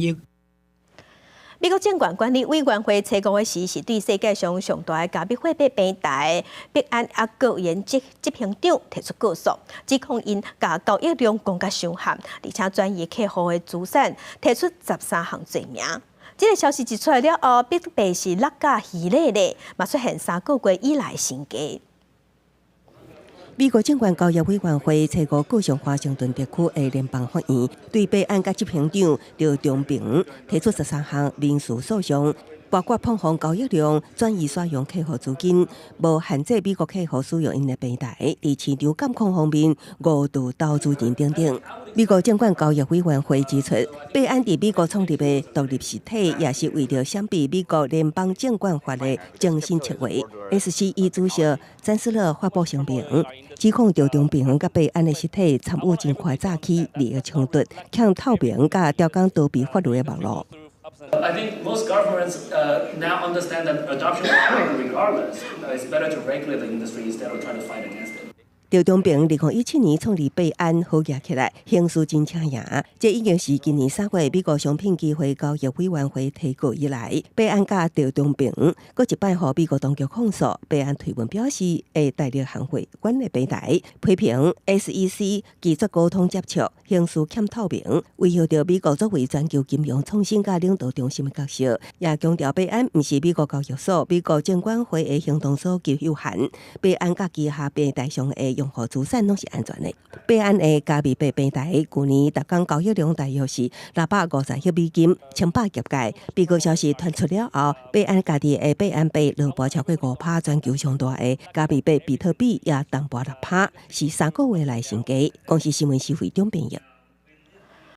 益。美國證券管理委員會初五時是對世界上上大的加密貨幣平台幣安抑閣𪜶執行長提出告訴，指控𪜶共交易量講甲傷譀，而且轉移客戶的資產，提出13項罪名。這個消息一出來了後，比特幣是落甲稀咧咧，嘛出現3個月以來新低。美國證券交易委員會初五告上華盛頓特區的聯邦法院，對幣安佮執行長趙長鵬提出13項民事訴訟，包括膨風交易量、轉移使用客戶資金、無限制美國客戶使用𪜶的平台、佇市場監控方面誤導投資人等等。美國證券交易委員會指出，幣安佇美國創立的獨立實體，也是為著閃避美國聯邦證券法的精心策劃。SEC 主席詹斯勒發布聲明，指控趙長鵬佮幣安的實體參與真快早期利益衝突、欠透明佮刁工逃避法律的網路。 I think most governments now understand that adoption will happen regardless. It's better to regulate the industry instead of trying to fight against it. 趙長鵬2017年創立幣安，好額起來，形勢真車贏。這已經是今年3月美國商品期貨交易委員會提告以來，幣安佮趙長鵬閣一擺予美國當局控訴。幣安推文表示會大力捍衛阮的平台，批評 SEC 拒絕溝通接觸，行事欠透明，威脅著美國作為全球金融創新佮領導中心的角色。也強調幣安毋是美國交易所，美國證管會的行動所及有限。幣安佮旗下平台上的用戶資產攏是安全的。幣安的加密幣平台，舊年逐工交易量大約是650億美金，稱霸業界。被告消息傳出了後，幣安家己的幣安幣落跌超過5趴，全球上大的加密幣比特幣也重跌6趴，是3個月來新低。公視新聞施惠中編譯。